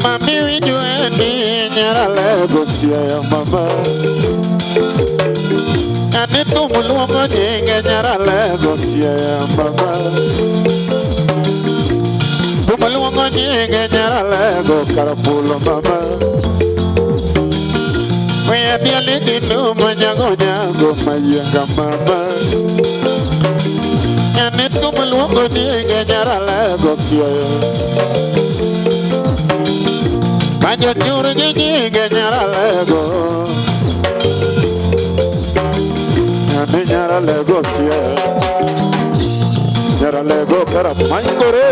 Mami winjo ni nyaralego siaya mama. Ani thum luongo nyinge nyaralego siaya mama. Thum luongo nyinge nyaralego karapulo mama. Weya dhiali gi nduma nyago nyago mayienga mama. Ani thum luongo nyinge nyaralego siaya. Banjo chur gi nyinge nyaralego. Ani nyaralego siaya. Nyaralego kara mangore.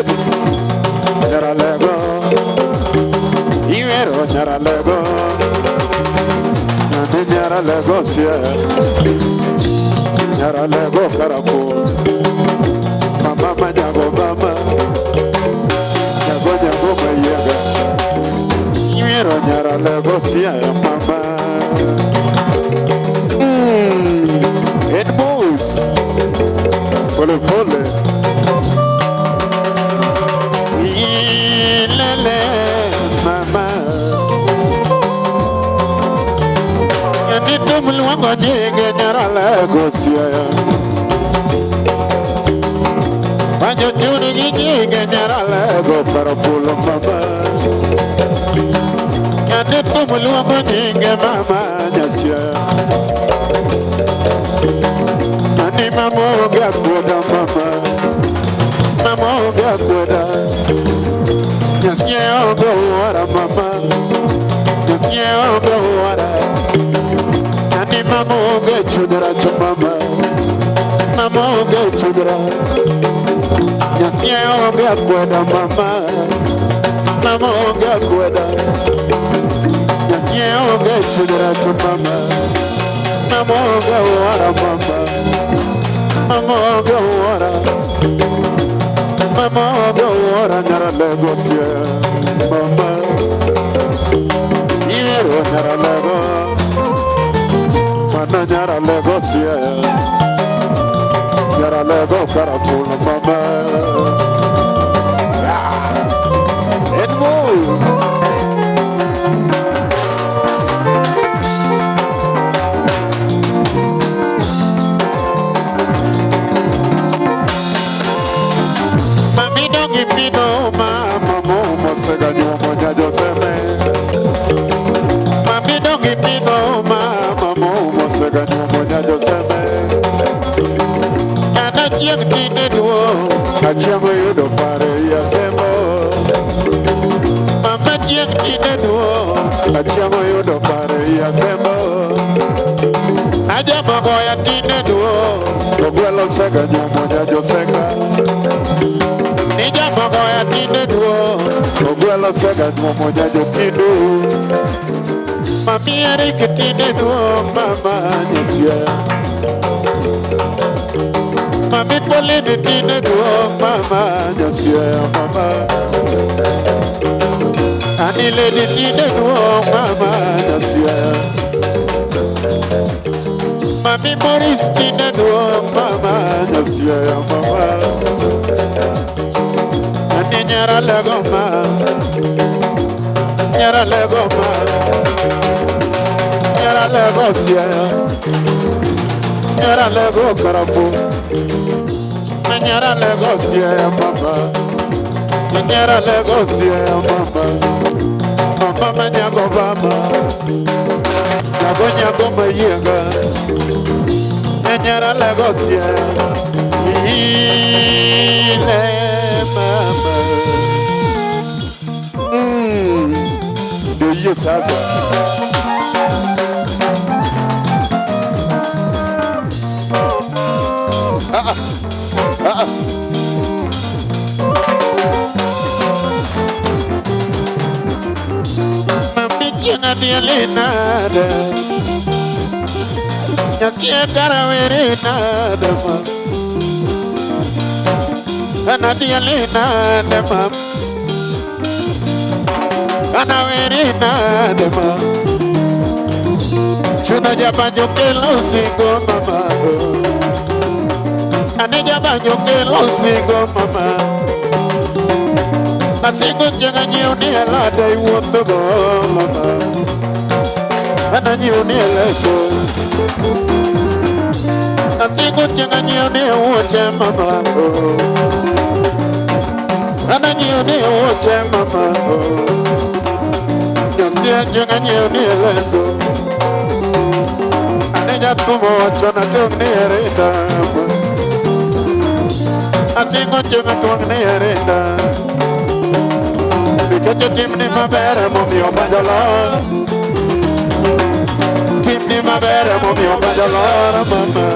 Nyaralego. Iwero nyaralego. Ani nyaralego siaya. Nyaralego karapo. Mama manyago mama. Nyago nyago mayienga. Iwero nyaralego siaya mama. En mos. Pole pole. Ilele mama. Ani thum luongo nyinge nyaralego siaya. Banjo chur gi nyinge nyaralego karapulo mama. Ani thum luongo nyinge mama nyasia. Ani mama onge akweda mama. Mama onge akweda. Nyasia onge wuora mama. Nyasia onge wuora. Ani mama onge chuny rach mama. Mama onge chuny rach. Nyasia onge akweda mama. Mama onge akweda. Nyasia onge chuny rach mama. Mama onge wuora mama. Mama onge wuora. Mama onge wuora nyaralego sia mama. Iwero nyaralego. Mana nyaralego sia. Nyaralego karapulo mama. En mos. Mami dongi pino mama momo sega nyuomo nyajoseme. Mami dongi pino mama momo sega nyuomo nyajoseme. An achieng' tinde duo, achieng' oyudo pare yasemo. Mama chieng' tinde duo, achieng' oyudo pare yasemo. Ajamogoya tinde duo, ogwelo sega nyuomo nyajoseka. Nijamogoya tinde duo, ogwelo sega nyuomo nyajokindu. Mami Erik tinde duo, mama nyasia. Mami Pauline tinde duo, mama nyasia, mama. Ani lady tinde duo, mama nyasia. Mami Maurice tinde duo, mama nyasia, mama. Ani nyara lego ma, nyara lego ma, nyara lego sia, nyara lego karabu, nyara lego sia mama, nyara lego sia mama, mama manyago mama, nyago nyago mayienga, nyara lego sia, ile mama. Ndio hiyo sasa. Ah, ah, ah. Mami chieng' adhiele nade. Nyathi kara were nade ma. An adhiele nade ma. An awere nade ma. Chuno jabanjo kelo singo mama. Ane jabanjo kelo singo mama. Asingo chieng' anyiew ni alode iwuothogo mama. Ananyiew ni leso. Asingo chieng' anyiew ni wuoche mama. Oh. Ananyiew ni wuoche mama. Oh. Nyosia chieng' anyiew ni leso. Ane jathum owachona tong' ni erinda. Asingo chieng' atwang' ni erinda. Nikech timni maber emomiyo banjolor. Timni maber emomiyo banjolor mama.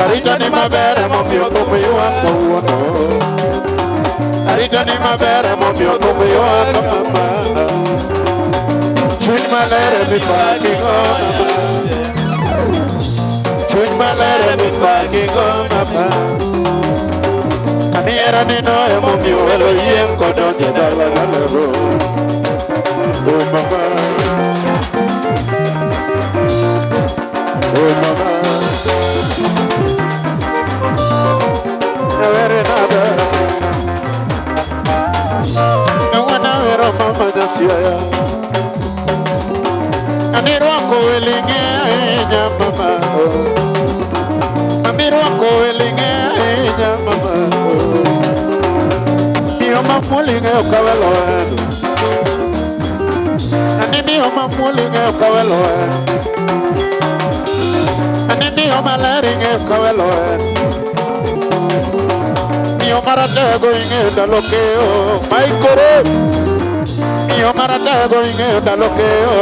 Arita ni maber emomiyo thum ywak kawuono. Arita ni maber emomiyo thum ywak mama. Chuny maler emipakigo mama. Chuny maler emipakigo mama. Aniera nino emomiyo welo yiem kodonjo e dala dalago. Oh mama. Oh mama. Awere nade. Kawuono awero mama Jasiaya. Anirwako weling'e ahinya mama. Amirwako weling'e ahinya mama. Miyo mamuol ing'eyo ka welo en. Ani miyo mamuol ing'eyo ka welo en. Ani miyo maler ing'eyo ka welo en. Miyo maratego ing'eyo ndalo keyo. Maikore. Miyo maratego ing'eyo ndalo keyo.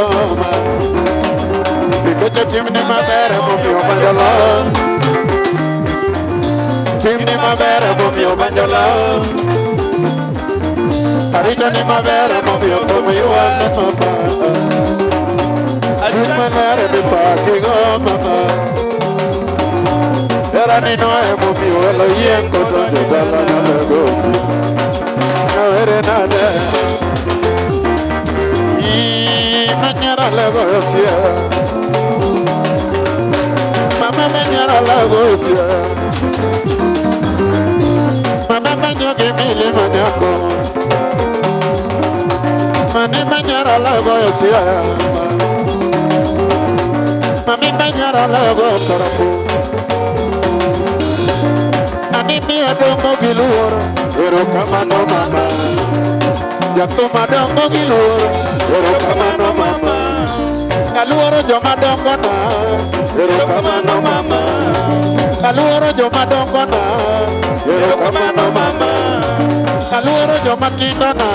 Nikech timni maber emomiyo banjolor. Timni maber emomiyo banjolor. Arita ni maber emomiyo thum ywak mama. Chuny maler emipakigo mama. Hera nino emomiyo welo yiem kodonjo dala dalagosi. Awere nade. Ii manyara lego yosia. Mama manyara lego yosia. Mama manyo gi milima nyako. Mami manyara lego yosia. Mami manyara lego karapu. Ani miyo dongo gi luor. Erokamano mama. Jathum adongo gi luor. Erokamano mama. Aluoro joma dongo na. Erokamano mama. Aluoro joma dongo na. Erokamano mama. Aluoro joma tindo na.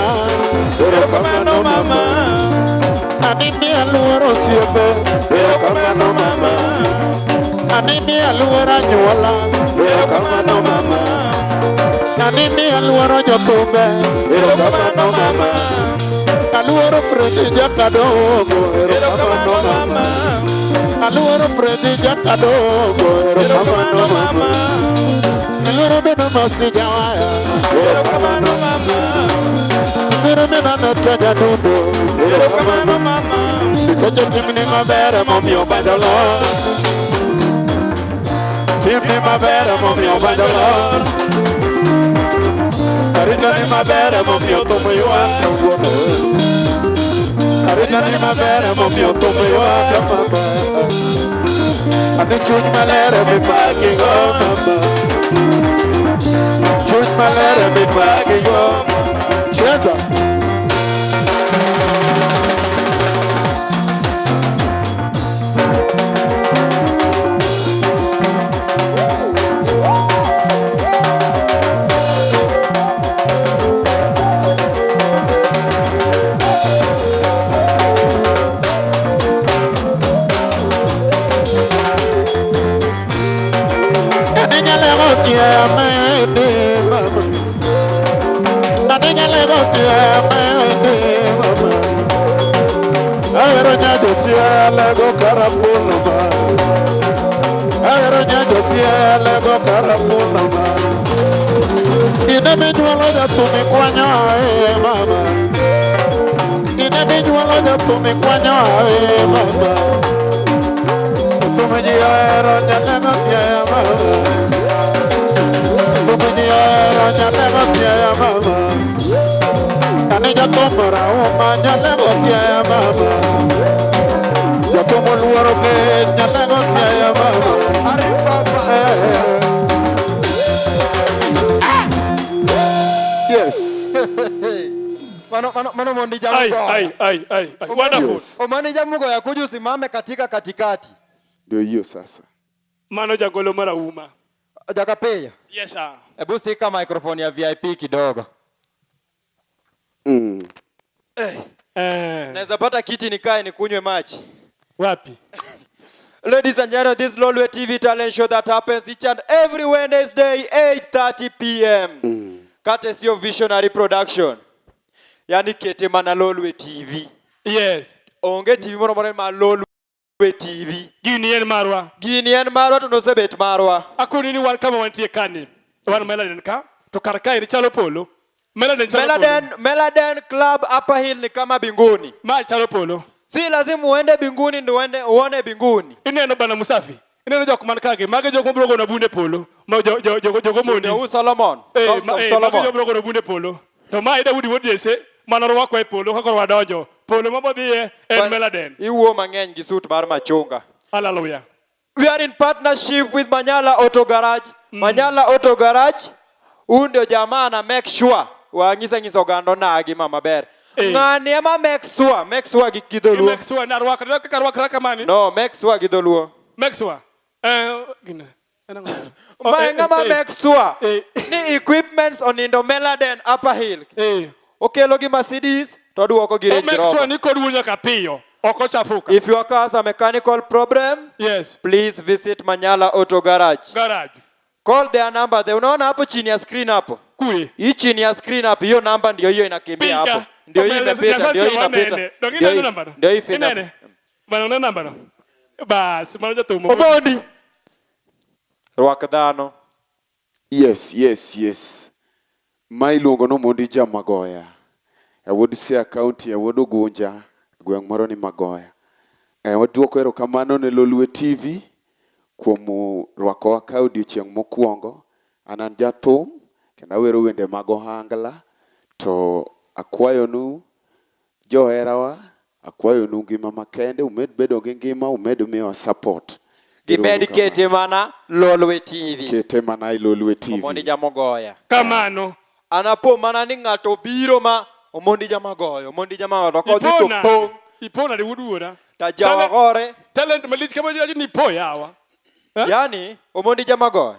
Erokamano mama. Ani miyo aluoro osiepe. Erokamano mama. Ani miyo aluoro anyuola. Erokamano mama. Ani miyo aluoro jothumbe. Erokamano mama. Aluoro Predi Jakadogo. Erokamano mama. Aluoro Predi Jakadogo. Erokamano mama. Aluoro Beno Masijawaya. Erokamano mama. Aluoro Beno Netaja Dundo. Erokamano mama. Nikech timni maber emomiyo banjolor. Timni maber emomiyo banjolor. Arita ni maber emomiyo thum ywak kawuono. Arita ni maber emomiyo thum ywak mama. Ani chuny maler emipakigo mama. Chuny maler emipakigo. Cheza. Mama. Naninya lego siamende mama. Ahero nyajo sia lego karapuno ma. Ahero nyajo sia lego karapuno ma. Ine minyuolo jathum ikwanyo ae mama. Ine minyuolo jathum ikwanyo ae mama. Thum ji ohero nyalego siaya mama. Thum ji ohero nyalego siaya mama. Ani jathum rauma nyalego siaya mama. Jathum oluoro kech nyalego siaya mama. Eh. Yes. Mano Mondi Ai, Jamugoya. ai, ai, ai, ai. Wonderful. Yes. Omondi Jamugoya kuja usimame katika katikati. Ndio hiyo sasa. Mano jagolo marahuma. Jakapiyo. Yes, sir. Hebu sika microphone ya VIP kidogo. Eh, Naweza pata kiti nikae nikunywe maji. wapi? Ladies and gentlemen, this Lolwe TV talent show that happens each and every Wednesday 8:30 p.m. Courtesy of Visionary Production. Yani kete mana Lolwe TV. Yes. Onge TV moro moro ma Lolwe TV. Gini en marwa. Gini en marwa to nosebet marwa. Akoni ni wan kama wantie kani. Wan Meladen ka. To kar kae chalo polo. Meladen chalo polo. Meladen Club Upper Hill ni kama binguni. Ma chalo polo. Si lazima uende binguni ndio uende uone binguni. Ineno bana Musafi. Ineno jok man kage. Mage jok mabiro gono bunde polo. Ma jo jo jo jogo Si mondi. ndio huyu Solomon. Eh, Songs ma, of eh, mage Solomon. jok mabiro gono bunde polo. To ma e Daudi wuod Jesse mane orwako e polo kaka wadonjo. Polo mabodhiye en Meladen. Iwuo mang'eny gi suit mar machunga. Hallelujah. We are in partnership with Manyala Auto Garage. Manyala Auto Garage, huyu ndio jamaa ana make sure wang'isa nyiso oganda onagi ma maber. Eh. Ng'ani ema make sure gi dholuo. Make sure ni arwakra kaka arwakra kamani. No, make sure gi dholuo. Make sure. Eh, gine. En ang'o? Oh, Ma eh, ng'ama eh, make sure Eh. ni equipments onindo Meladen Upper Hill. Eh. Okelo gi Mercedes to oduoko gi O Range make sure Rover. ni kod nyaka piyo. Ok ochafuka. If your car has a mechanical problem, Yes. please visit Manyala Auto Garage. Garage. Call their number. They unaona hapo chini ya screen hapo. Kuye. Hii chini ya screen hapo, hiyo namba ndio hiyo inakimbia Pinga. hapo. Ndio hii imepita, ndio hii inapita. Ndio Ndio hii- namba no. Ndio hii fina. Inene. Bana una namba no. Bas, mano jatumo. Omondi. Rwak dhano. Yes. Ma iluongo ni Omondi Jamagoya. E wuod Siaya County, e wuod Ugunja, gweng' moro ni Magoya. Eh, waduoko erokamano ne Lolwe TV kuom rwakowa ka odiochieng' mokwongo. An an jathum kendo awero wende mag ohangla to akwayonu joherawa, akwayonu ngima makende, umed bedo gi ngima, umed miyowa support. Gimed Ero uru kete mana Lolwe TV. Kete mana e Lolwe TV. Omondi Jamogoya. Kamano. Anapo mana ni ng'ato biro ma Omondi Jamagoyo, Omondi Jamagoyo to kodhi to Ipona. pong' Ipona di wuod wuora. ta jawa gore. Talent malich kama jaji ni po yawa. Eh? Yani Omondi Jamagoya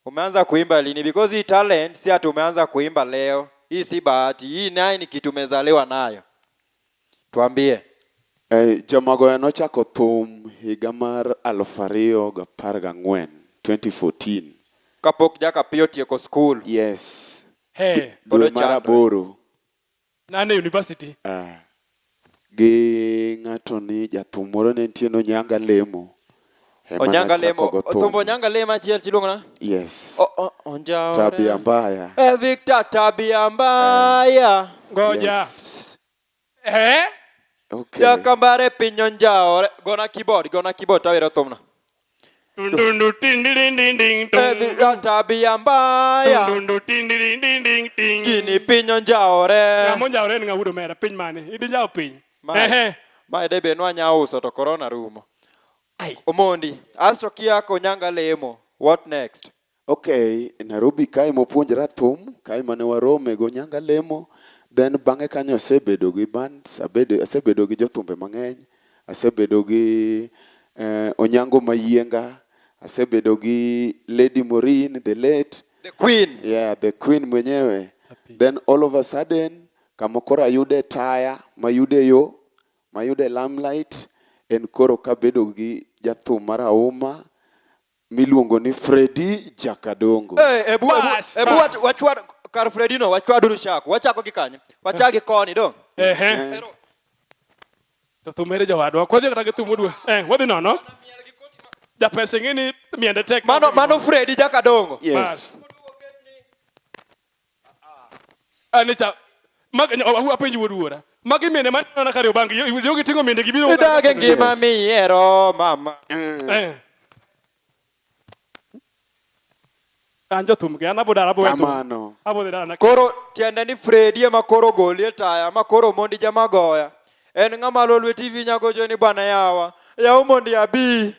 umeanza kuimba lini? Because hii talent si ati umeanza kuimba leo. Hii si bahati, hii naye ni kitu umezaliwa nayo. Tuambie. Eh, Jamagoya nochako thum higa mar 2014, 2014. Kapok Jakapiyo tieko school. Yes. Hey. Pod Dwe mar ochandore. aboro. Nane university. Ah. Gi ng'ato ni jathum moro ne nitie Onyanga Lemo. Ema Onyanga nachako Lemo. go thum. Thumbo Onyanga Lemo achiel chiluongo na? Yes. Onjaore. Tabia mbaya. Eh, Victor tabia mbaya. Ngoja. Yes. Eh? Okay. Jakambare piny onjaore. Gona keyboard, gona keyboard tawero thumno. Dun dun dun ding ding ding ding ding. Eh, Victor tabia mbaya. Dun dun ding ding ding ding ding. Gini piny onjaore. Ng'ama onjawore en ng'a wuod omera piny mane? Idhi njawo piny. Mae, Ehe. mae de be nwanya uso to corona rumo. Ai. Omondi, asto kia Onyanga Lemo, what next? Okay, Nairobi kae mopuonjra thum, kae mane warome go Onyanga Lemo, then bang'e kanyo asebedo gi bands, asebedo gi jothumbe mang'eny, asebedo gi Onyango Mayienga, asebedo gi Lady Maureen, the late. The Queen. Yeah, the Queen mwenyewe. Then all of a sudden, kama koro ayude taya, mayude yo, mayude limelight, en koro kabedo gi jathum marahuma miluongo ni Freddy Jakadongo. Eh, ebu, ebu, Bas, ebu bas. wachwad kar Fredino, wachwaduru chako. Wachako gi kanye? Wachak gi koni do. Ehe. Ero. To thum ere jowadwa. Kwadhi kata gi thum odwa. Eh, wadhi nono. Japesa ing'e ni miende tek. Mano Freddy Jakadongo. Yes. Ani cha mag apenji wuod wuora. Magi miende maneno kar Obangi. Jogi ting'o miende gibiro. Idage ngima Yes. miyiero mama. Eh. An jothum gi an abo dala abo weto. Kamano. Abo dhi dala na. Koro tiende ni Fredi ema koro golie taya ma koro mondi jamagoya. En ng'ama Lolwe TV nyagocho ni bwana yawa. Yaw mondi abi.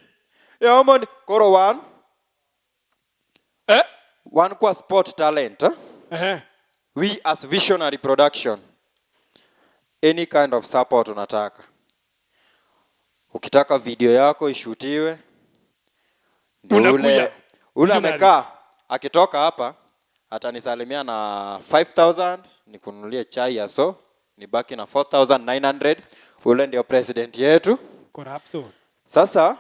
Yaw mondi. Koro wan Eh? wan kwa sport talent. Eh? Eh. We as Visionary Production, any kind of support unataka. Ukitaka video yako ishutiwe, ndio Unakuja. ule ule Visionary. amekaa akitoka hapa atanisalimia na 5000 nikununulie chai ya so nibaki na 4900. Ule ndio president yetu. Corruption. Sasa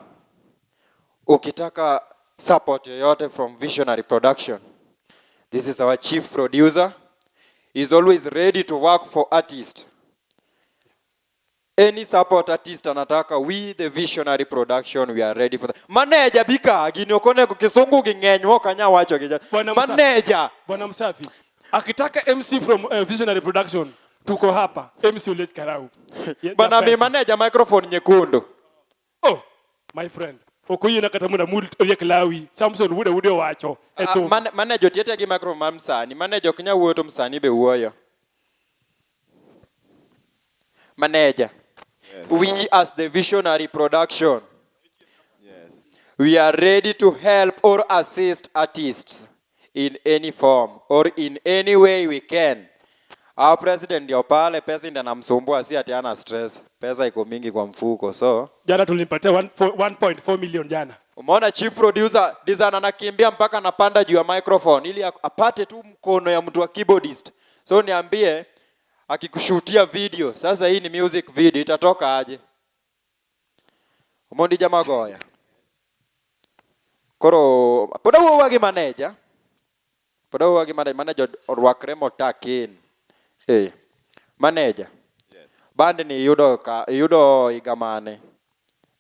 ukitaka support yoyote from Visionary Production, this is our chief producer. He's always ready to work for artists. Any support artist anataka, we the Visionary Production, we are ready for that. Manager bika gini okone kisungu ging'eny ok anya wacho gi Bwana Musa. manager. Bwana Msafi. Akitaka MC from Visionary Production tuko hapa. MC Oliech Karau. Bana mi Japesa. manager microphone nyekundu. Oh, my friend. Ok oyiena kata mondo amul riek lawi. Samson wuoda wuode owacho e Ah, thum. manager otiete gi microphone mar msani. Manager ok nyal wuoyo to msani be wuoyo. Manager. We as the Visionary Production, Yes. we are ready to help or assist artists in any form or in any way we can. Our president ndio pale, pesa ndio anamsumbua, si ati ana stress. Pesa iko mingi kwa mfuko, so Jana tulimpatia 1.4 million jana. Umeona chief producer design anakimbia mpaka anapanda juu ya microphone ili apate tu mkono ya mtu wa keyboardist. So niambie akikushutia video, sasa hii ni music video itatoka aje? Omondi Jamagoya. Koro pod awuowa gi manager. Pod awuowa gi manager, manager orwakre motakin. Eh. Manager. Yes. Band ni iyudo ka iyudo higa mane?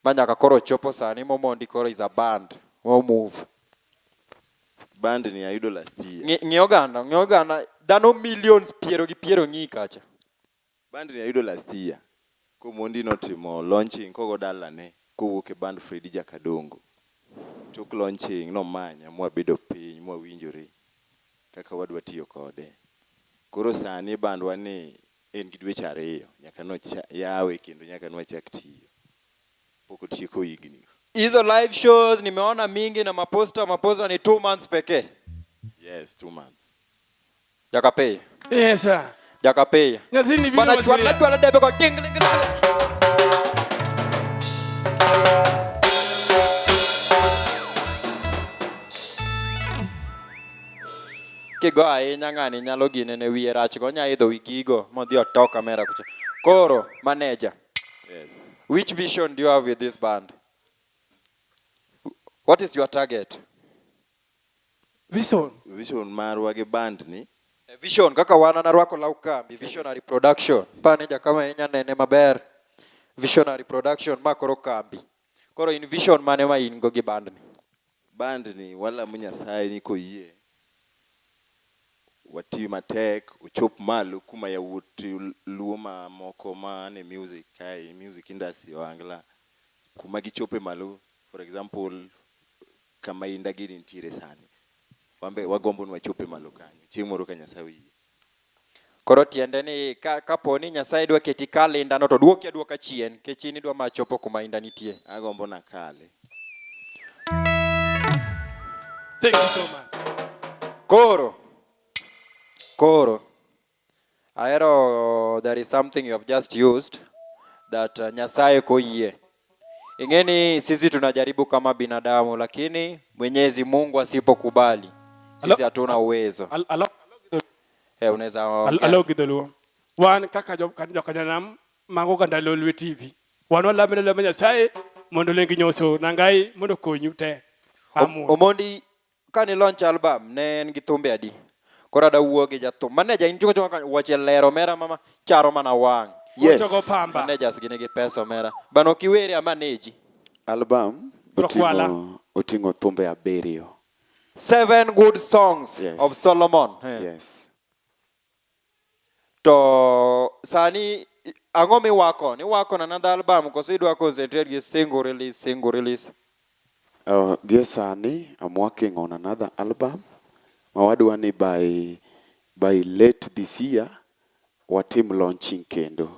Ma nyaka koro chopo sani momondi koro is a band. Mo move. Band ni ayudo last year. Ng'i ng'i oganda, ng'i oganda dhano millions piero gi piero ng'i kacha. Band ni ayudo last year. Komondi notimo launching kogo dalane kowuok e band Freddy Jakadongo. Tok launching nomanya mwabedo piny mwawinjore kaka wadwa tiyo kode. Koro sani bandwa ni en gi dweche ariyo nyaka noyawe kendo nyaka nwachak tiyo. Pok otieko higni. Hizo live shows nimeona mingi na maposta maposta ni 2 months pekee. Yes, 2 months. Jakapei. Yes sir. Jakapei. Nyathini biro Bana chwala wasiria. chwala debe ko ding ding ding. Kigo ahinya ng'ani nyalo gine ne wiye rach go onya idho wi gigo modhi oto kamera kucha. Koro manager, Yes. which vision do you have with this band? What is your target? Vision. Vision marwa gi band ni Vision kaka wan an arwako law kambi Visionary Production. Paneja kama inya nene maber. Visionary Production ma koro kambi. Koro in vision mane ma in go gi band ni? Band ni walamo Nyasaye ni koyie wati matek ochop malo kuma yawuot luo mamoko man e music kae music industry ohangla kuma gichope malo for example kama Inda gini nitiere sani wambe wagombo ni wachope malo kanyo chieng' moro ka Nyasaye oyie. Koro tiende ni ka, kapo ni Nyasaye dwa keti kal Inda no to duoki aduoka chien nikech in idwa ma chopo kuma Inda nitie. Agombo nakale. Thank you so much. Koro koro ahero there is something you have just used that Nyasaye koyie. Ing'e ni sisi tunajaribu kama binadamu lakini Mwenyezi Mungu asipokubali sisi hatuna uwezo. Eh, unaweza ongea. Alo gi dholuo. Wan kaka jokanyanam mago oganda Lolwe TV. Wan walame lame Nyasaye mondo olengi nyoso nangai mondo okonyu te. Amun. Omondi kane launch album ne en gi thumbe adi? Koro ada wuo gi jathum. Manager in chungo chungo kanyo wuoche ler omera mama charo mana wang'. Yes. Wuoche go pamba. Managers gi nigi pesa omera. Bano kiwere ama neji. Album Bro kwala. oting'o thumbe 7. 7 good songs Yes. of Solomon. Yes. To sani ang'o miwako? Niwako na another album koso idwa concentrate gi single release, single release? Gie sani I'm working on another album. Ma wadwa ni by late this year watim launching kendo.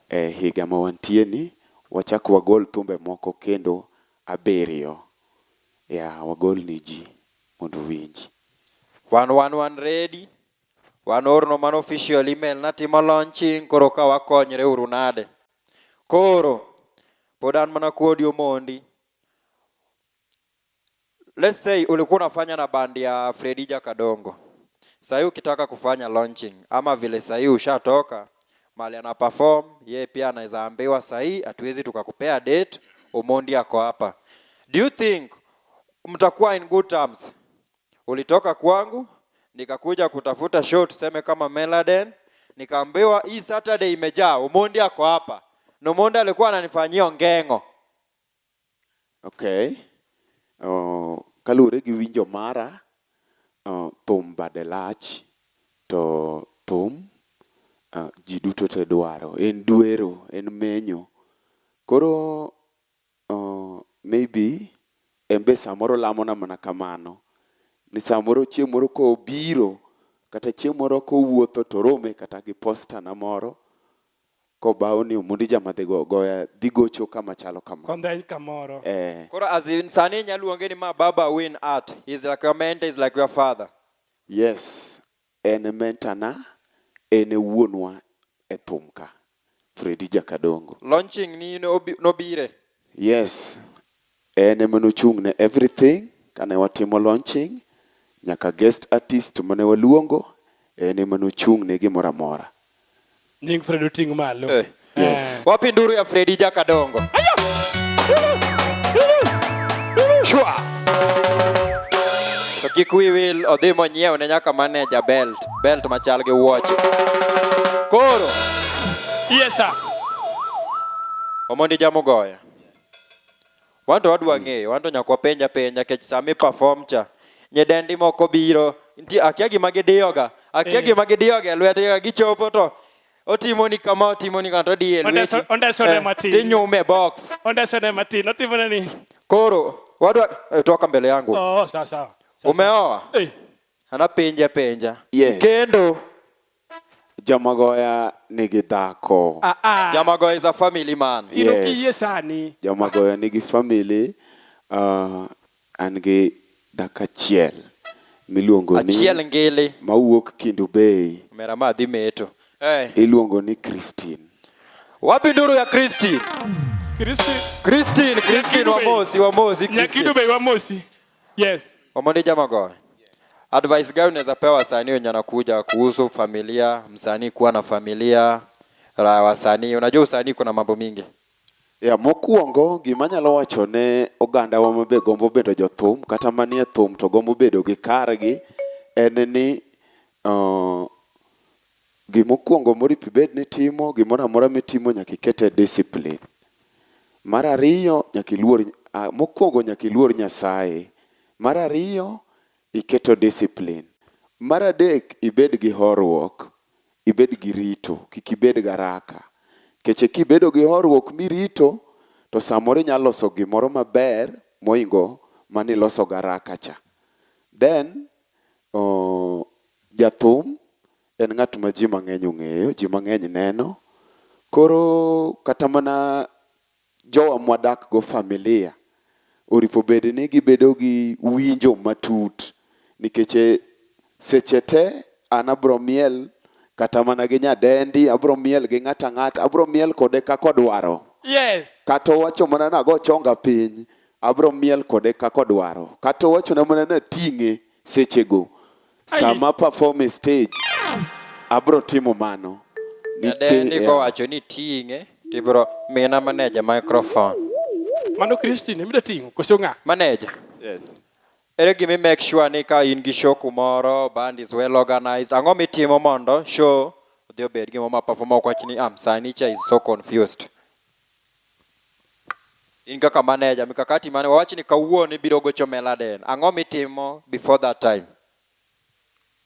E higa ma wantie ni wachak wagol thumbe moko kendo 7. Ya wagol ni ji mondo owinji. Wan ready. Wan orno mano official email natimo launching koro ka wakonyre uru nade. Koro pod an mana kodi Omondi. Let's say ulikuwa unafanya na band ya Freddy Jakadongo. Sahii ukitaka kufanya launching ama vile sahii ushatoka mali ana perform, ye pia anaweza ambiwa sahii hatuwezi tukakupea date, Omondi ako hapa. Do you think mtakuwa in good terms? Ulitoka kwangu nikakuja kutafuta show tuseme kama Meladen, nikaambiwa hii Saturday imejaa, Omondi ako hapa. Na Omondi alikuwa ananifanyia ngengo. Okay. Kaluwore gi winjo mara, thum bade lach to thum ji duto te dwaro. En dwero, en menyo. Koro maybe en be samoro lamona mana kamano. Ni samoro chieng' moro kobiro kata chieng' moro kowuotho to orome kata gi poster na moro kobawo ni Omondi Jamagoya dhi gocho kama chalo kama. Kondheny kamoro. Koro as in sani inya luonge ni ma Baba Win Art. He's like your mentor, he's like your father. Yes, en e mentor na, en e wuonwa e thum ka. Freddy Jakadongo. Launching ni nobire. Yes, en ema nochung' ne everything kane watimo launching, nyaka guest artist mane waluongo, en ema nochung' ne gimoro amora. Nying Fred oting' malo. Yes. Wapi nduru ya Freddy Jakadongo? Shua. To kik wi wil odhi monyiew ne nyaka manager belt, belt machal gi wuoche. Koro. Yes sir. Omondi Jamugoya. Wan to wadwa ng'eyo, wan to nyaka wapenja penja nikech sama i perform cha, nyidendi moko biro, nitie akia gima gidiyoga, akia gima gidiyoga e lwetgi, gichopo to otimoni kama, otimoni kama, to odiyo e lweti. Ondesone matin. Tinyume e box. Ondesone matin, otimone ni. Koro, wadwa, toka mbele yangu. Oh, sawa sawa. Umeoa? Anapenja penja. Yes. Kendo. Jamagoya nigi dhako. Jamagoya is a family man. Yes. Sani. Jamagoya nigi family. An gi dhako achiel miluongo ni Achiel ngili. Mawuok Kendu Bay. Mera ma dhi meto. Iluongo ni Christine. Wapi nduru ya Christine? Christine. Christine, Christine wamosi, wamosi Christine. Nyakindu Bay wamosi. Yes. Omondi Jamagoya. Advice gani unaweza pewa wasanii wenye wanakuja kuhusu familia, msanii kuwa na familia, raha wasanii. Unajua usanii kuna mambo mingi. Ya mokwongo gima anyalo wacho ne oganda wa mabe gombo bedo jothum kata manie thum to gombo bedo gi kargi en ni gimokwongo moripo ibed ni timo gimoro amora mitimo nyaka iket e discipline. Mar ariyo nyaka iluor mokwongo nyaka iluor Nyasaye. Mar ariyo iketo discipline. Mar adek ibed gi horuok, ibed gi rito, kik ibed gi haraka. Keche kibedo gi horuok mirito to samoro inyalo loso gimoro maber moingo maniloso gi haraka cha. Then jathum en ng'at ma ji mang'eny ong'eyo, ji mang'eny neno. Koro kata mana jowa mwadak go familia oripo bed ni gibedo gi winjo matut nikech seche te an abro miel kata mana gi nyadendi, abro miel gi ng'ata ng'ata, abro miel kode kaka odwaro. Yes. Kata owacho mana ni ago chonga piny, abro miel kode kaka odwaro. Kata owacho na mana ni ating'e sechego. Sama perform e stage, abro timo mano. Nyadendi kowacho ni ting'e, tibro mina manager microphone. Mano Christine, mida ting'o koso ng'a? Manager. Yes. Ere gima make sure ni ka in gi show kumoro, band is well organized. Ang'o mitimo mondo show odhi obed gima ma perform ok wach ni msanii cha is so confused. In kaka manager, mikakati mane wawach ni kawuono ibiro gocho Meladen. Ang'o mitimo before that time?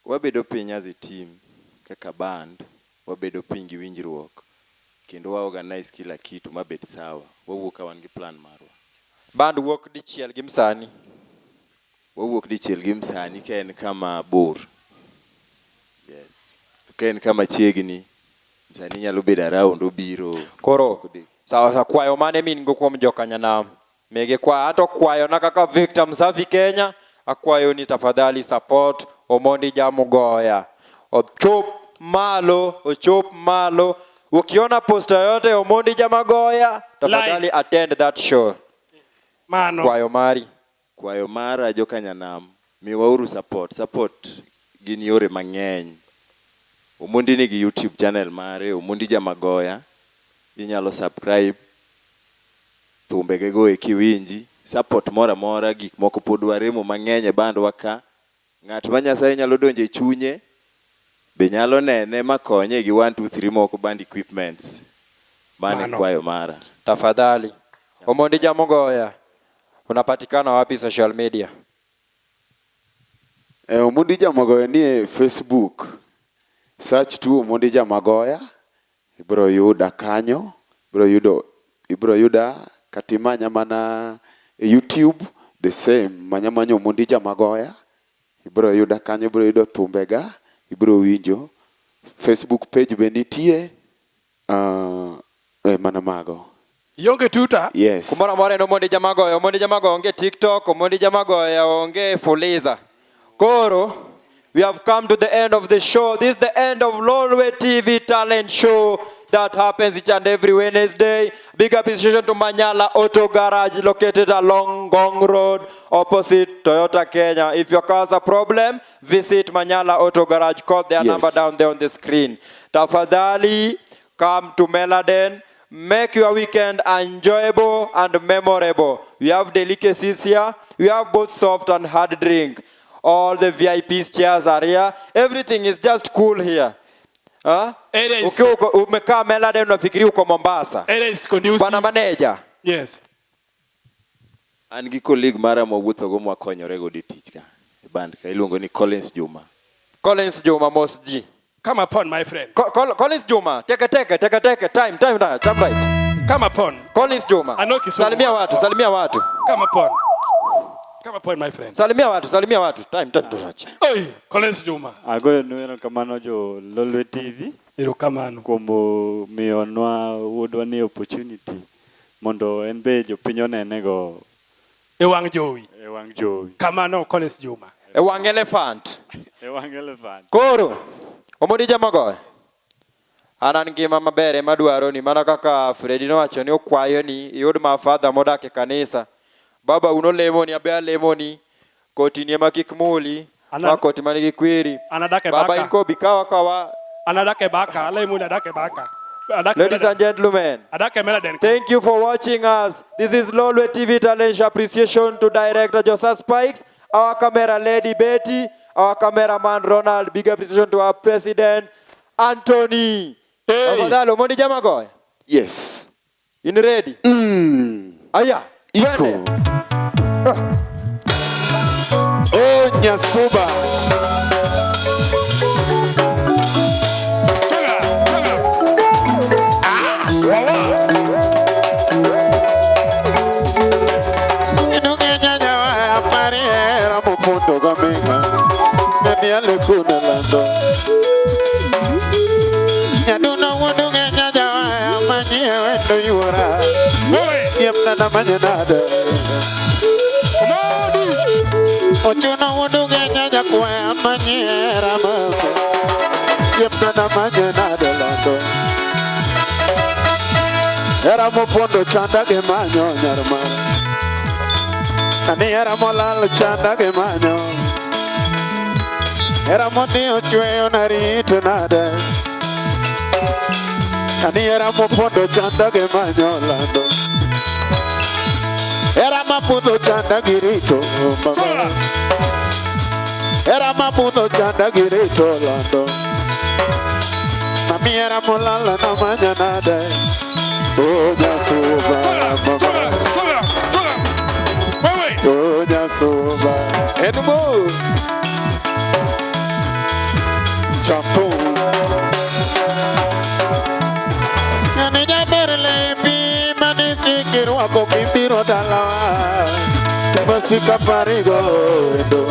Wabedo piny as a team kaka band, wabedo piny gi winjruok kendo wa organize kila kitu mabed sawa. Wawuok ka wan gi plan marwa. Band wuok dichiel gi msanii. Wawuok dichiel gi msani ka en kama bor. Yes. To ka en kama chiegni, msani nyalo bedo around obiro. Koro sawa sawa, kwayo mane min go kuom jokanyanam? Migi kwayo, anto kwayona kaka Victor Msafi Kenya, akwayo ni tafadhali support Omondi Jamugoya. Ochop malo, ochop malo. Ukiona poster yote Omondi Jamagoya, tafadhali Like. attend that show. Mano. Kwayo mari. Kwayo mara jokanyanam, miwauru support. Support gin yore mang'eny. Omondi nigi YouTube channel mare, Omondi Jamagoya. Inyalo subscribe thumbegego eki iwinji. Support moro amora, gik moko pod waremo mang'eny e bandwa ka. Ng'at ma Nyasaye nyalo donjo e chunye be nyalo nene ma konye gi 1 2 3 moko band equipments. Mano e Mano. kwayo mara. Tafadhali. Omondi Jamugoya. Unapatikana wapi social media? Omondi Jamagoya ni e Facebook. Search tu Omondi Jamagoya, ibiro yuda kanyo, ibiro yudo ibiro yuda kata imanya mana e YouTube the same, manya manya Omondi Jamagoya, ibiro yuda kanyo, ibiro yudo thumbega, ibiro winjo. Facebook page be nitie, mana mago. Ionge Twitter? Yes. Kumoro amora en Omondi Jamagoya. Omondi Jamagoya onge TikTok, Omondi Jamagoya onge Fuliza. Koro, we have come to the end of the show. This is the end of Lolwe TV Talent Show that happens each and every Wednesday. Big appreciation to Manyala Auto Garage located along Ngong Road opposite Toyota Kenya. If your car has a problem, visit Manyala Auto Garage. Call their Yes. number down there on the screen. Tafadhali, come to Meladen. Make your weekend enjoyable and memorable. We have delicacies here. We have both soft and hard drink. All the VIPs chairs are here. Everything is just cool here. Huh? Area is, Ukiwa uko- umekaa Meladen unafikiri uko Mombasa. area is conducive. Bwana manager. Yes. An gi colleague mara mwawuothogo mwakonyore godo e tich ka e band ka iluongo ni Collins Juma. Collins Juma Mos G. Come upon, my friend. Collins Juma, teke teke teke teke time time na jump right. Come upon. Collins Juma. I know Kisumu. Salimia watu, salimia watu. Come upon. Come upon, my friend. Salimia watu, salimia watu. Time time time. Oi, Collins Juma. Agoyonu erokamano jo Lolwe TV Erokamano. kuom miyonwa wuodwa ni opportunity mondo en be jopiny onenego E wang' jowi. e wang' jowi. Kamano, Collins Juma. E wang' elephant. E wang' elephant. Koro, Omondi Jamagoya. An an ngima maber ema dwaro ni mana kaka Fredi nowacho ni okwayo ni iyud ma father modak e kanisa. Baba un olemoni abe alemoni. Koti ni ema kik muli. Ma koti manigi kwiri. An adak e Baba in Baka. kobi kawa kawa. An adak e Baka. Alemo ni adak e Baka. Adak e Ladies Meladen. and gentlemen, Adak e Meladen. thank you for watching us. This is Lolwe TV Talent Show. Appreciation to director Joseph Spikes, our camera lady Betty, our cameraman Ronald. Big appreciation to our president Anthony. Hey. Tafadhali Omondi Jamagoya. Yes. In ready? Aya. Iko. Twende. Oh, Nyasuba. Chunga, chunga. Ah, wawa. Inuge nyanya wa pariera mopondo gaminga. Nadiale kuna lando. Nyaduno wuoduge nyanya wa manyie wendo yuora. Wewe. Yemna na manyanada. Omondi. Ochuno wuoduge nyanya kwa manyiera mako. Yemna na manyanada lando. Era mopondo chanda ge manyo nyarmara. Ani era molal chanda ge manyo. Era moni ochweyo narito nade. Ani era mopondo chanda ge manyo lando. Era mapudho chanda girito mama. Era mapudho chanda girito lando. Mami era molala na manyanade. Oh Nyasuba mama. Chunga, chunga, chunga. Wewe. Oh Nyasuba. Edmo. Chapo. Nani jaber lepi mane chikirwako kibiro dalawa. Masika parigo endo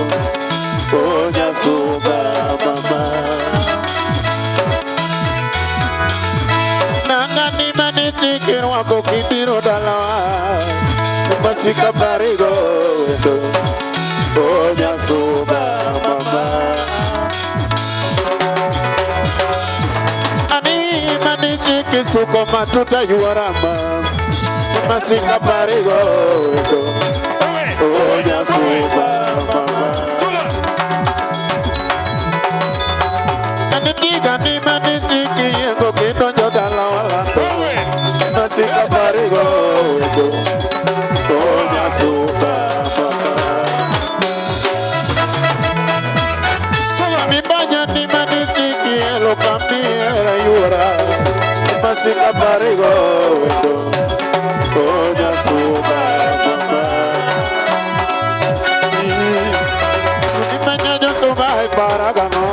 O nyasuba mama Nangani mane chikirwako kibiro dalawa Masika parigo endo O nyasuba mama Ani mane chikisuko matuta yuarama Masika parigo endo O nyasuba mama Anipiga ni mane chikiyengo kidonjo dalawa lando Masika parigo endo O nyasuba mama Mibanya ni mane chikielo kamiera yuora Masika parigo endo O nyasuba mama Mibanya nyasuba paragamo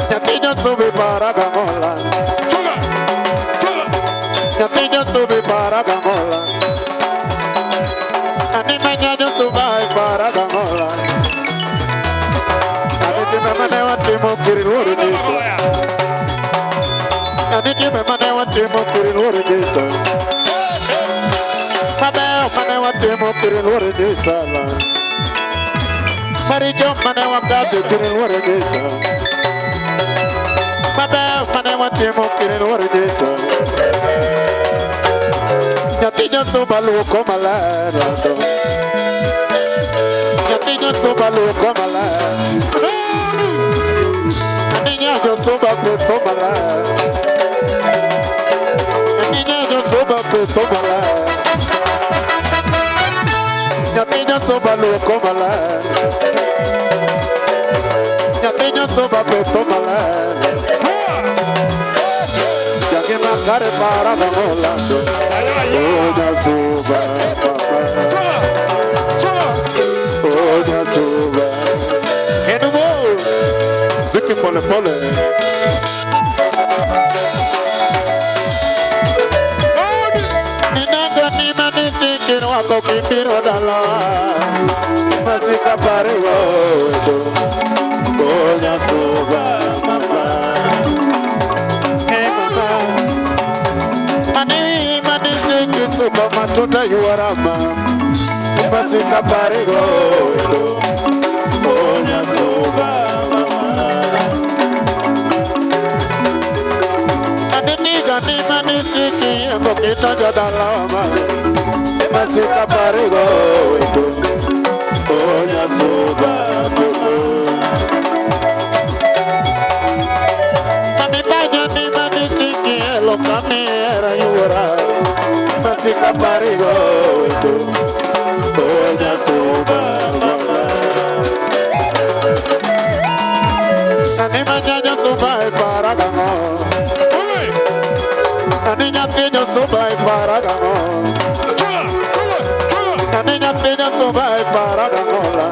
Nyathi nyasuba paragamola Nyathi nyasuba paragamola Ani manya nyasuba paragamola Ani time mane watimo kiri luoro Jesu Ani time mane watimo kiri luoro Jesu Mabeyo mane watimo kiri luoro Jesu Maricho mane wakadho kiri luoro Jesu Mabeyo mane watimo kiri luoro Jesu Nyathi nyasuba luoko maler Nyathi nyasuba luoko maler Ani nyasuba petho maler Ani nyasuba petho maler Nyathi nyasuba luoko maler Nyathi nyasuba petho maler Jangima kare para gangolando O nyasuba mama O nyasuba Enumo Ziki pole pole Ninanga ni mane chikirwako kibiro dala Masika parigo O nyasuba mama Eh mama Ani mane chikisuko matuta yuarama Masika parigo O nyasuba mama Animiga ni mane chikiyengo kitonjo dala mama Masika parigo O nyasuba mama Mami banya ni mane chikielo kamera yuara Masika parigo O nyasuba mama Ani manya nyasuba e paragango Ani nyathi nyasuba e paragango Ani nyathi nyasuba e paragangola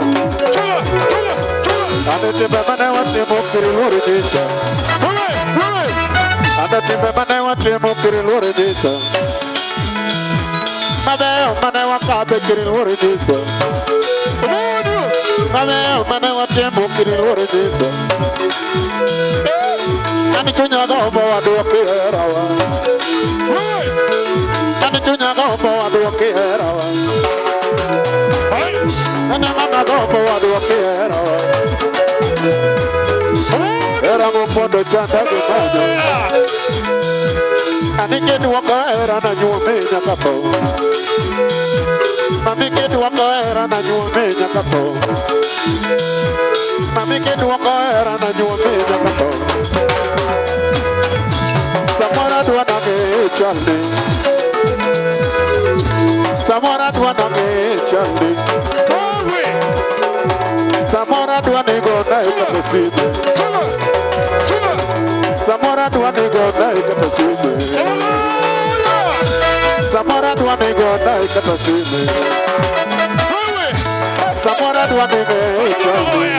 Ani timbe mane watimo kiri luoro Jesu Ani timbe mane watimo kiri luoro Jesu Mabeyo mane wakadhe kiri luoro Jesu Mabeyo mane watimo kiri luoro Jesu Ani chunya gombo waduoki herawa Ani chunya gombo waduoki herawa Ani mama gombo waduoki herawa Hera mopondo chanda gi manyo Ani kidwoko hera na nyuome nyaka tho Mami kidwoko hera na nyuome nyaka tho Mami kidwoko hera na nyuome nyaka tho Samoro adwa nang'e chalni Samoro adwa nang'e chalni Samoro adwa ni gonae kata sime Samoro adwa ni gonae kata sime Samoro adwa ni gonae kata sime Samoro adwa ni ng'e chalni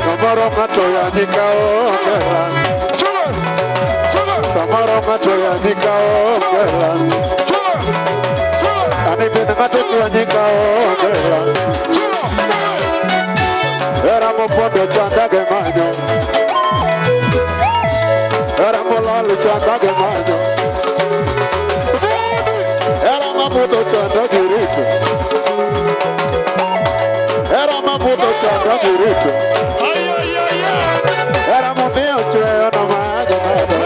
Samoro ng'ato yanyi ka onge Samoro ng'ato yanyi ka onge. Ani bende ng'ato chwanyi ka onge hera. Hera mopondo chanda gi manyo. Hera molal chanda gi manyo. Hera mabudho chanda gi rito. Hera mabudho chanda gi rito. Hera momiyo chweyo na manyo nade.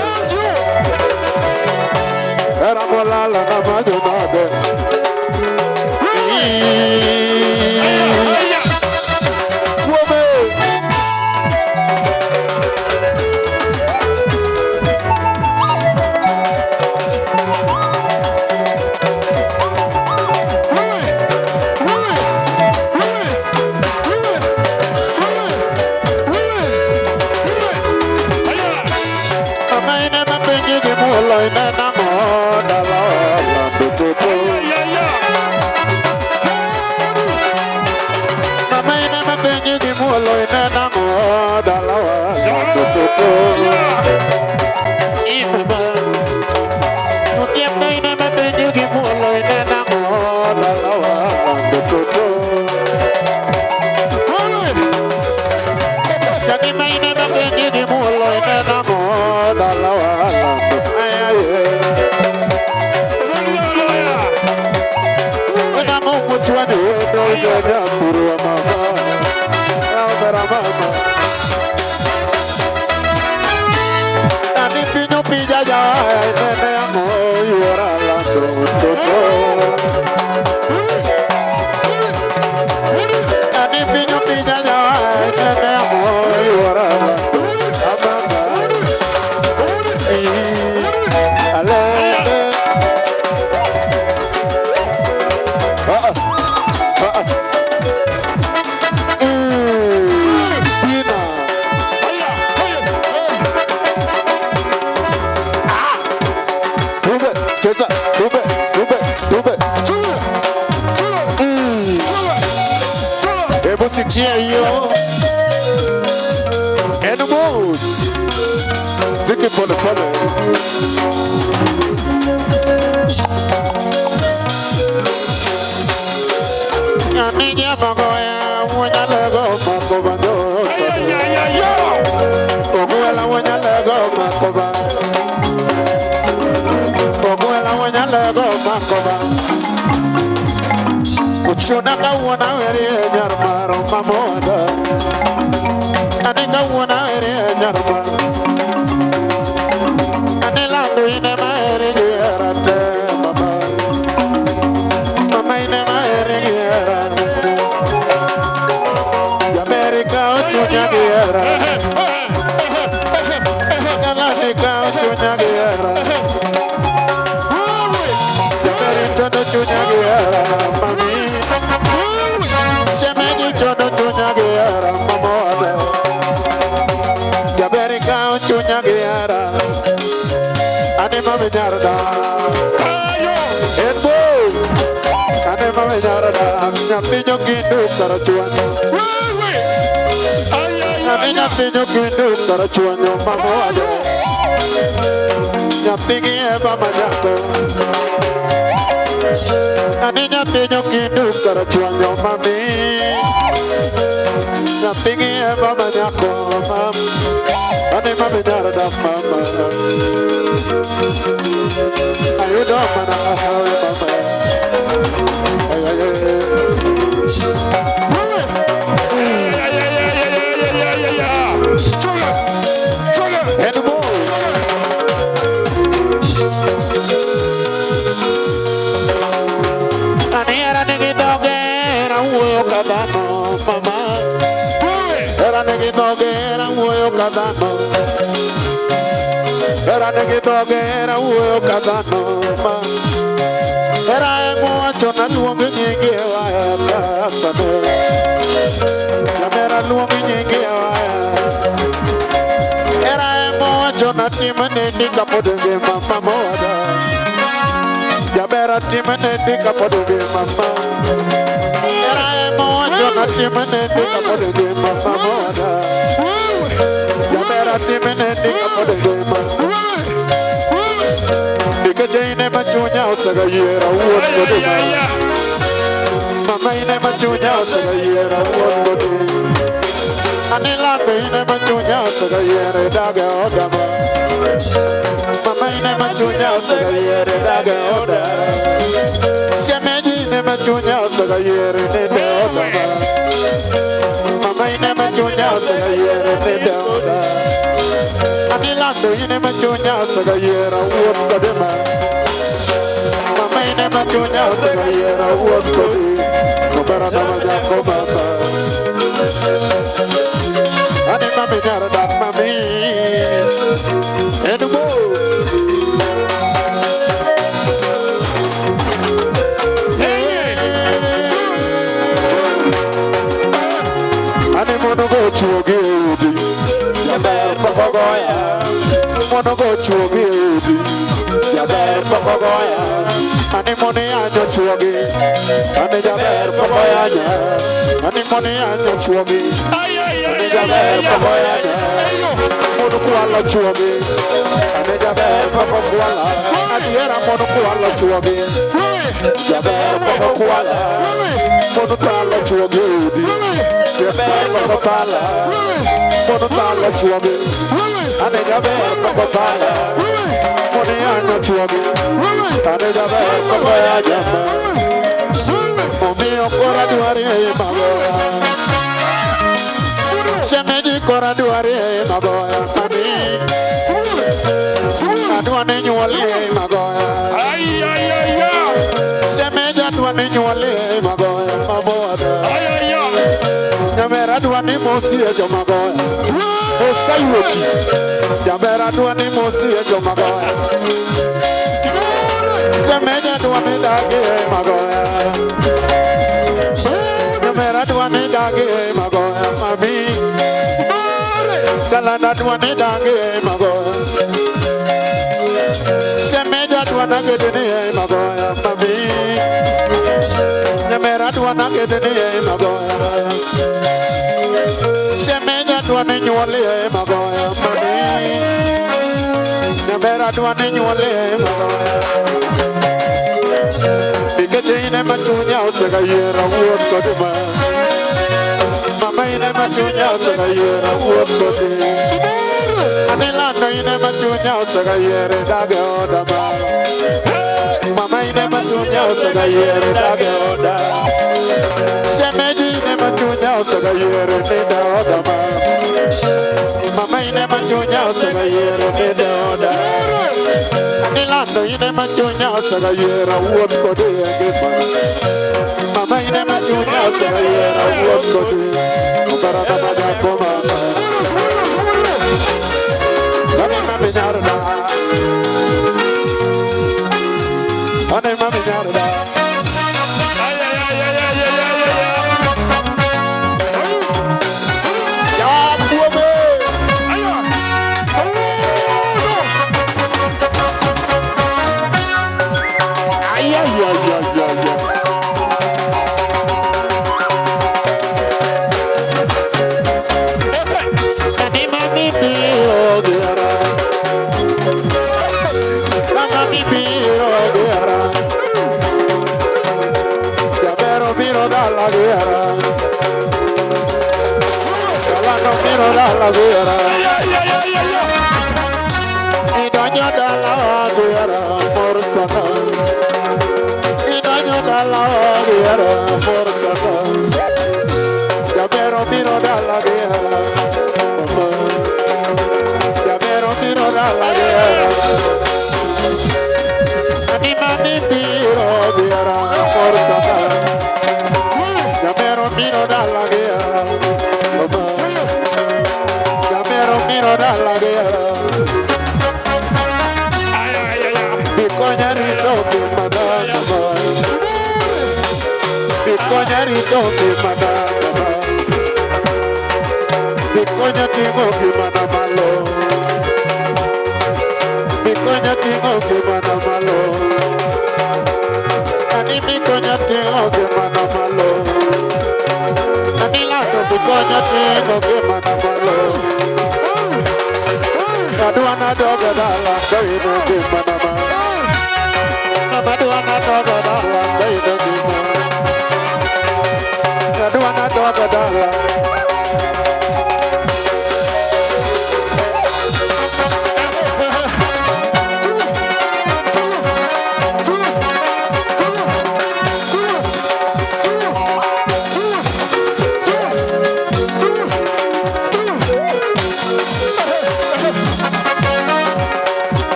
Hera molal na manyo nade. Kuome. Mama ine mapenji gi muolo ine nang'o dala lando toto. Mama ine mapenji gi muolo ine nang'o dala lando toto. I mama. Osiepna ine mapenji gi muolo ine nang'o dala lando toto. Jagima ine mapenji gi muolo ine nang'o dala lando. Ay ay. Namo muchwani wendo nyakurwa mama. Aobera mama. Ani pinyo pija ja nene ang'o yuora lando toto. Ani pinyo pija ja nene ang'o yuora lando mama. Alele. Ah, ah, ah. Pina. Dube, cheza, dube, dube, dube. Hebu sikia hiyo. Animals. Ziki pole pole. Nyaminya magoya, wanyalego makoba Oguela wanyalego makoba. Oguela wanyalego makoba. Uchuna kawuona weri nyar maro mamoda. Ane kawuona weri nyar maro. Ane landu ine maeri gihera te mama. Mama ine maeri gihera. Amerika ochunya gihera. Galashika ochunya gihera. Jameri chono chunya gihera mami. Shemeji chono chunya gihera mamoda. Jaberika ochunya gihera. Ane mami nyarda. Enbo. Ane mami nyarda. Nyaminyo kindu karachuanyo. Ane nyaminyo kindu karachuanyo mamoda. Nyathigi eva manyako. Ane nyaminyo kindu karachuanyo mami. Nyathigi eva manyako mam. Ane mami nyarda mama. Ayudo mana ahawe mama. Ay ay ay. Enbo. Ane era nigi dhoge era wuoyo ka dhano mama. Era nigi dhoge era wuoyo ka dhano. Era nigi dhoge era wuoyo ka dhano ma. Era emowacho naluong nyingi e waya kasane. Jamera luong nyingi e waya. Era emowacho natim nindi kapod ngima mama wada. Jamera tim nindi kapod ngima mama. Era emowacho natim nindi kapod ngima mama wada. Jamera tim nindi kapod ngima. Nikech in ema chunya osega yiera wuoth kodi ma. Mama ine ma chunya osega yiera wuoth kodi. Anilando ine ma chunya osega yiera dag e oda ma. Mama ine ma chunya osega yiera dag e oda. Shemeji ine ma chunya osega yiera nindo e oda ma. Mama ine ma chunya osega yiera nindo e oda. Anilando ine ma chunya osega yiera wuoth kodi ma. Mama ine ma chunya osega yiera wuoth kodi. Obera na majako mama. Ani mami nyar dak mami. Edubo. Ani mono go chuogi e udi. Jaber pok ogoya. Mono go chuogi e udi. Jaber pok ogoya. Ani mono yanyo chuogi. Ani jaber pok oyanya. Ani mono yanyo chuogi. Ani jaber pok oyanya. Mono kwalo chuogi. Ani jaber pok okwala. Adiera mono kwalo chuogi. Jaber pok okwala. Mono kwalo chuogi e udi. Jaber pok okwala. Mono kwalo chuogi. Ani jaber pok okwala. Mono yanyo chuogi. Ani jaber pok oyanya. Omiyo kora dwari e magoya. Shemeji kora dwari e magoya. Mami. Adwa ni nyuoli e magoya. Shemeji adwa ni nyuoli e magoya. Maboda. Jaber adwa ni mosi e jomagoya. Mos ka yuochi. Jaber adwa ni mosi e jomagoya. Shemeji adwa ni dagi e magoya. Jaber adwa ni dagi e magoya. Mami. Dalana adwa ni dagi e magoya. Shemeji adwa na gedeni e magoya. Mami. Jaber adwa na gedeni e magoya. Shemeji adwa ni nyuoli e magoya. Mami. Jaber adwa ni nyuoli e magoya. Nikech ine ma chunya osega yiera wuoth kodi ma. Mama ine ma chunya osega yiera wuoth kodi. Anilando ine ma chunya osega yiera dag e oda ma. Mama ine ma chunya osega yiera dag e oda. Shemeji ine ma chunya osega yiera nindo e oda ma. Mama ine ma chunya osega yiera nindo e oda. Anilando ine ma chunya osega yiera wuoth kodi e ngima. Mama ine ma chunya osega yiera wuoth kodi. Obara na majako mama. Ani mami nyar da. Ani mami nyar da. Ya buobe. Ay ay ay ay ay ay. Ani mami biro giara. Mama mi biro giara. Jabero biro dalla giara. Galano biro dalla giara. Idonyo dalla giara mor sana. Idonyo dalla giara mor sana. Jabero biro dalla giara. Jabero biro dalla giara. Ani mami biro giara mor sana. Jabero biro dalla giara. Jabero biro dalla giara. Bikonya rito ngimana mama. Bikonya rito ngimana mama. Bikonya ting'o ngimana malo. Bikonya ting'o ngimana malo. Ani bikonya ting'o ngimana malo. Ani lando bikonya ting'o ngimana malo. Adwa nadog e dala ka ino ngimana ma.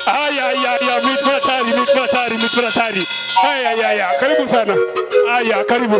Aya, aya, aya, mit matari, mit matari, mit matari. Aya, aya, aya. Karibu sana. Aya, karibu.